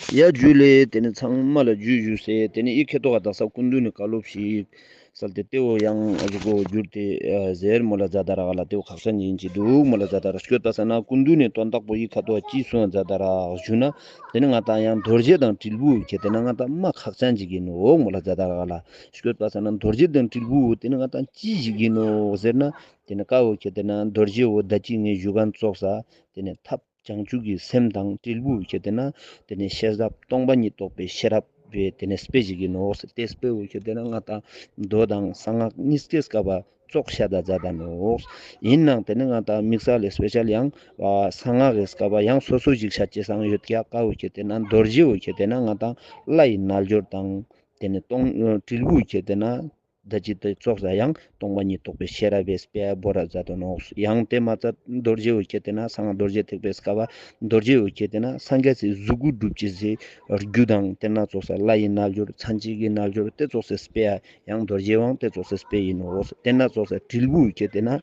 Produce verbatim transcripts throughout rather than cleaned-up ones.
ཡ་ཇུ་ལེ། ཏེ་ནེ་ཚང་མ་ལ་ཇུ་ཞུས་སེ་ཏེ་ནེ་འི་ཁེ་ཏོག་ག་དག་ས་སྐུ་མདུན་ནི་བཀའ་སློབ་ཞིག་སལ་ཏེ་ཏེ་བོ་ཡང་ཨ་ཟུག་གོ་གྱུར་ཏེ་ཨ་ཟེར་མོལ་ལ་ཛད་ད་རག་ལ། ཏེ་བོ་ཁག་ཅན་ཨིན་ཅི་དུག་མོལ་ལ་ཛད་ད་རག། སྐྱོད་པ་ས་ན་སྐུ་མདུན་ནི་དོན་དག་པོ་འི་ཁ་ཏོག་ཅི་སུང་ཛད་ད་རག་ཞུ་ན། ཏེ་ནེ་ང་ཏང་ཡང་རྡོ་རྗེ་དང་དྲིལ་བུ་ཁེ་ཏེ་ན་ང་ཏང་མ་ཁག་ཅན་ཅིག་ཨིན་ནོག་མོལ་ལ་ཛད་ད་རག་ལ། སྐྱོད་པ་ས་ན་རྡོ་རྗེ་དང་དྲིལ་བུ་ཏེ་ནེ་ང་ཏང་ཅི་ཞིག་ཨིན་ནོག་ཟེར་ན། ཏེ་ནེ་ཀ་བོ་ཁེ་ཏེ་ན་རྡོ་རྗེ་བོ་ད་ཅི་ངའེ་ཞུ་ཁན་ཙོགས་ས་ཏེ་ནེ་ཐབས་བྱང་ཆུབ་ཀྱི་སེམས་དང་དྲིལ་བུ་ཁེ་ཏེ་ན་ཏེ་ནེ་ཤེས་རབ་སྟོང་པ་ཉིད་རྟོགས་པའི་ཤེས་རབ་པའི་ཏེ་ནེ་དཔེ་ཞིག་ཨིན་ནོག། ཏེ་དཔེ་བོ་ཁེ་ཏེ་ན་ང་ཏང་མདོ་དང་གསང་སྔགས་གཉིས་ཀའི་སྐབས་པ་ཙོགས་ཤད་ད་ཛད་ད་ནོག། ཨིན་ནའང་ཏེ་ནེ་ང་ཏང་དམིགས་བསལ་ལེ་སྤེ་ཤལ་ཡང་ཨ་གསང་སྔགས་ཀྱི་སྐབས་པ་ཡང་སོ་སོ་ཞིག་ཤད་ཅེས་སང་ཡོད་ཀྱག། ཀ་བོ་ཁེ་ཏེ་ན་རྡོ་རྗེ་བོ་ཁེ་ཏེ་ན་ང་ཏང་ལྷ་ཡི་རྣལ་འབྱོར་དང་ཏེ་ནེ་སྟོང་དྲིལ་བུ་ཁེ་ཏེ་ན་ད་ཅི་ཏེ་ཙོགས་ས་ཡང་སྟོང་པ་ཉིད་རྟོགས་པའི་ཤེས་རབ་པའི་དཔེ་བོར་ར་ཛད་དོ་ནོག། ཡང་ཏེ་མ་ཚད་རྡོ་རྗེ་བོ་ཁེ་ཏེ་ན་གསང་སྔགས་རྡོ་རྗེ་ཐེག་པའི་སྐབས་པ་རྡོ་རྗེ་བོ་ཁེ་ཏེ་ན་སངས་རྒྱས་སི་གཟུགས་སྐུ་སྒྲུབ་ཅེས་སི་རྒྱུ་དང་ཏེ་ནེ་ཙོགས་ས་ལྷ་ཡི་རྣལ་འབྱོར་མཚན་བཅས་ཀྱི་རྣལ་འབྱོར་ཏེ་ཙོགས་སི་དཔེ་ཡང་རྡོ་རྗེ་བོའང་ཏེ་ཙོགས་སི་དཔེ་ཨིན་ནོག། ཏེ་ནེ་ཙོགས་ས་དྲིལ་བུ་ཁེ་ཏེ་ན་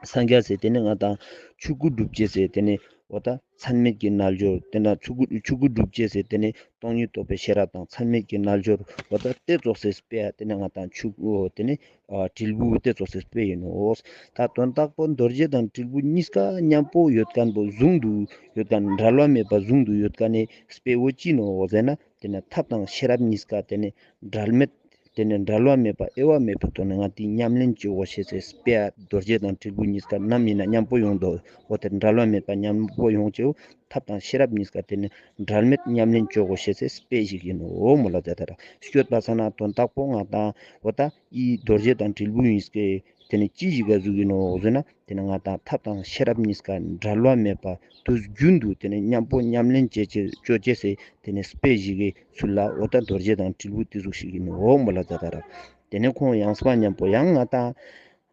སངས་རྒྱས་སི་ཏེ་ནེ་ང་ཏང་ཆོས་སྐུ་སྒྲུབ་ཅེས་སི་ཏེ་ནེ་འོ་ད་མཚན་མེད་ཀྱི་རྣལ་འབྱོར་ཏེ་ནེ་ཆོས་སྐུ་ཆོས་སྐུ་སྒྲུབ་ཅེས་སི་ཏེ་ནེ་སྟོང་ཉིད་རྟོགས་པའི་ཤེས་རབ་དང་མཚན་མེད་ཀྱི་རྣལ་འབྱོར་འོ་ད་ཏེ་ཙོགས་སི་དཔེ་ཡ་ཏེ་ནེ་ང་ཏང་ཆོས་སྐུ་ཏེ་ནེ་ཨ་དྲིལ་བུ་ཏེ་ཙོགས་སི་དཔེ་ཨིན་ནོག། ད་དོན་དག་པོ་རྡོ་རྗེ་དང་དྲིལ་བུ་གཉིས་ཀ་ཉམ་པོ་ཡོད་ཁན་པོ་ཟུང་དུ་ཡོད་ཁན་འབྲལ་བ་མེད་པ་ཟུང་དུ་ཡོད་ཁན་ནི་དཔེ་བོ་ཅི་ནོག་ཟེར་ན། ཏེ་ནེ་ཐབས་དང་ཤེས་རབ་གཉིས་ཀ་ཏེ་ནེ་འབྲལ་མེད་ཏེ་ནེ་འབྲལ་བ་མེད་པ་དབྱེ་བ་མེད་པའི་ཐོག་ནེ་ང་ཏི་ཉམས་ལེན་ཅོ་གོ་ཤེས་སི་དཔེ་ཡ་རྡོ་རྗེ་དང་དྲིལ་བུ་གཉིས་ཀ་ནམ་ཨིན་ན་ཉམ་པོ་ཡོང་དོ། འོ་ཏེ་འབྲལ་བ་མེད་པ་ཉམ་པོ་ཡོང་ཅེས་འོ་ཐབས་དང་ཤེས་རབ་གཉིས་ཀ་ཏེ་ནེ་འབྲལ་མེད་ཉམས་ལེན་ཅོ་གོ་ཤེས་སི་དཔེ་ཞིག་ཨིན་ནོག་མོལ་ལ་ཛད་ད་རག། སྐྱོད་པ་ས་ན་དོན་དག་པོ་ང་ཏང་འོ་ད་འི་རྡོ་རྗེ་དང་དྲིལ་བུ་གཉིས་ཀའི་ཏེ་ནེ་ཅི་ཞིག་ག་ཟུག་ཨིན་ནོག་ཟེར་ན། ཏེ་ནེ་ང་ཏང་ཐབས་དང་ཤེས་རབ་གཉིས་ཀ་འབྲལ་བ་མེད་པ་དུས་རྒྱུན་དུ་ཏེ་ནེ་ཉམ་པོ་ཉམས་ལེན་ཅོ་ཅེས་ཅོ་ཅེས་སི་ཏེ་ནེ་དཔེ་ཞིག་གི་ཚུལ་ལ་འོ་ད་རྡོ་རྗེ་དང་དྲིལ་བུ་ཏེ་ཟུག་ཞིག་ཨིན་ནོག་མོལ་ལ་ཛད་ད་རག། ཏེ་ནེ་ཁོང་ཡང་སྤ་ཉམ་པོ་ཡང་ང་ཏང་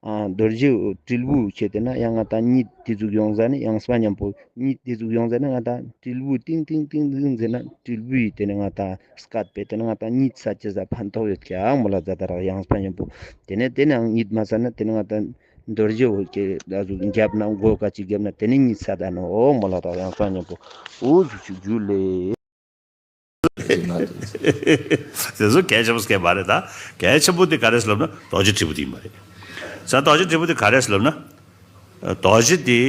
ཨ་རྡོ་རྗེ་དྲིལ་བུ་ཁེ་ཏེ་ན་ཡང་ང་ཏང་གཉིད་ཏེ་ཟུག་ཡོང་ཟ་ནེ་ཡང་སྤ་ཉམ་པོ་གཉིད་ཏེ་ཟུག་ཡོང་ཟ་ནེ་ང་ཏང་དྲིལ་བུ་ཏིང་ཏིང་ཏིང་ཏིང་ཟེར་ན་དྲིལ་བུའི་ཏེ་ནེ་ང་ཏང་སྐད་པོ་ཏེ་ནེ་ང་ཏང་གཉིད་སད་ཅེས་ས་ཕན་ཐོགས་ཡོད་ཀྱག་མོལ་ལ་ཛད་ད་རག་ཡང་སྤ་ཉམ་པོ། ཏེ་ནེ་ཏེ་ནེ་གཉིད་མ་སད་ན་ཏེ་ནེ་ང་ཏང་རྡོ་རྗེ་འོ་ཀེ་ད་ཟུག་རྒྱབ་ན་མགོ་ཀ་ཅིག་རྒྱབ་ན་ཏེ་ནེ་གཉིད་སད་ད་ནོག་མོལ་ལ་ད་ཡང་སྤ་ཉམ་པོ་འོ་ཟུག་ཅིག་རྒྱུ་ལེ། དེ་ཚོ་གལ་ཆེན་པོ་སྐད་མ་རེད་ད། གལ་ཆེན་པོ་དེ་ག་རེ་ཟེར་ལབ་ན་རྡོ་རྗེ་དྲིལ་བུ་དེ་ཡིན་པ་རེད། ས་རྡོ་རྗེ་དྲིལ་བུ་དེ་ག་རེ་ཟེར་ལབ་ན། རྡོ་རྗེ་དེ་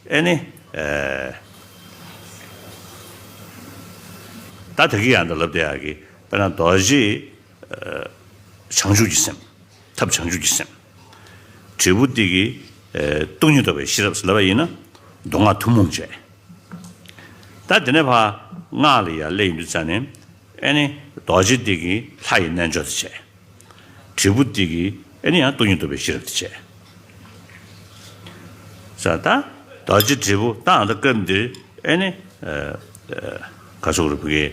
ཨེ་ནི་ཨེ་ད་དེ་གི་ཡང་ད་ལབ་དེ་ཡག་གི་དཔེར་ན་རྡོ་རྗེ་ཨེ་བྱང་ཆུབ་ཀྱི་སེམས། ཐབས་བྱང་ཆུབ་ཀྱི་སེམས། དྲིལ་བུ་དེ་གི་ཨེ་སྟོང་ཉིད་རྟོགས་པའི་ཤེས་རབ་ཟེར་ལབ་པ་ཡིན་ན་མདོ་སྔགས་ཐུན་མོང་བྱས། ད་དེ་ནས་ཕར་སྔགས་ལ་ཡར་སླེབས་ཡོང་དུས་ཙ་ནས་ཨེ་ནི་རྡོ་རྗེ་དེ་གི་ལྷ་ཡི་རྣལ་འབྱོར་དེ་བྱས། དྲིལ་བུ་དེ་གི་ཨེ་ནི་ཡང་སྟོང་ཉིད་རྟོགས་པའི་ཤེས་རབ་དེ་བྱས། ས་ད་རྡོ་རྗེ་དྲིལ་བུ་ད་ཨ་ད་སྐབས་འདིར་ཨེ་ནི་ཨ་ཨ་ག་ཟེར་དགོས་རེད། བུ་གའི་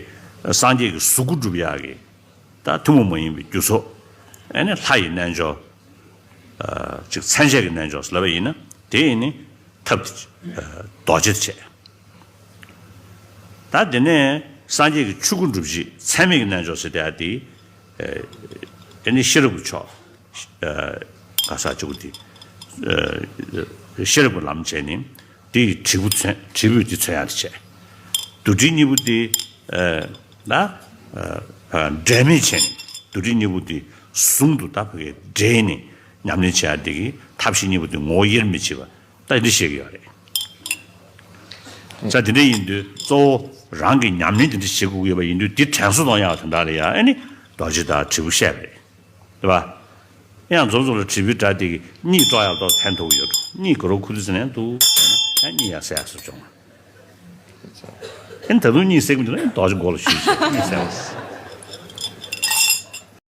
སངས་རྒྱས་ཀྱི་གཟུགས་སྐུ་སྒྲུབ་ཡག་གི་ད་ཐུན་མོང་མ་ཡིན་པའི་རྒྱུ་ཚོགས་ཨེ་ནི་ལྷ་ཡི་རྣལ་འབྱོར། ཨ་ཅིག་མཚན་བཅས་ཀྱི་རྣལ་འབྱོར་ཟེར་ལབ་པ་ཡིན་ན་དེ་ཡིན་ནི་ཐབས་དེ་ཨ་རྡོ་རྗེ་དེ་བྱས། ད་དེ་ནས་སངས་རྒྱས་ཀྱི་ཆོས་སྐུ་སྒྲུབ་བྱེད་མཚན་མེད་ཀྱི་རྣལ་འབྱོར་ཟེར་དེ་ཡ་དེ་ཨ་ཨེ་ནི་ཤེས་རབ་ཀྱི་ཕྱོགས། ཨ་ག་ས་ཅིག་དེ་ཨ་ཤེས་རབ་ཀྱི་ལམ་བྱས་ནས་དེ་ཡི་དྲིལ་བུ་མཚོན་དྲིལ་བུས་དེ་མཚོན་ཡག་དེ་བྱས། རྡོ་རྗེ་དྲིལ་བུ་དེ་ཨ་ད་ཨ་འབྲལ་མེད་བྱས་ནས་རྡོ་རྗེ་དྲིལ་བུ་དེ་ཟུང་དུ་ད་ཕ་གིར་འབྲེལ་ནས་ཉམས་ལེན་བྱེད་ཡག་དེ་གི་ཐབས་ཤེས་དྲིལ་བུ་དེ་ངོ་བོ་དབྱེར་མི་ཕྱེད་པ་ད་འདི་བཤད་ཀྱི་ཡོད་རེད། ས་དེ་འདྲ་ཡིན་དུས་གཙོ་བོ་རང་གི་ཉམས་ལེན་དེ་འདྲ་བྱེད་དགོས་ཀྱི་ཡོད་པ་ཡིན་དུས་དེ་དྲན་གསོ་གཏོང་ཡག་དོན་དག་ལ་ཡ་ཨེ་ནི་རྡོ་རྗེ་དང་དྲིལ་བུ་བཤད་པ་རེད། རེད་པ། ཡང་འཛོམས་འཛོམས་ལ་དྲིལ་བུའི་སྒྲ་དེ་གི་གཉིད་དཀྲོག་ཡག་ཏོག་ཕན་ཐོགས་ཀྱི་ཡོད་འགྲོ། གཉིད་ག་རོ་ཁུག་དུས་ཟེར་ནས་འདུག་ཟེར་ན་ཡང་གཉིད་ཡང་སད་ཡག་སོ་བྱུང་། ཨེ་ད་དུང་གཉིད་སད་ཀྱི་མི་འདུག་ན་ཡང་རྡོ་རྗེ་མགོ་ལ་གཞུས་བྱས་གཉིད་སད་པ།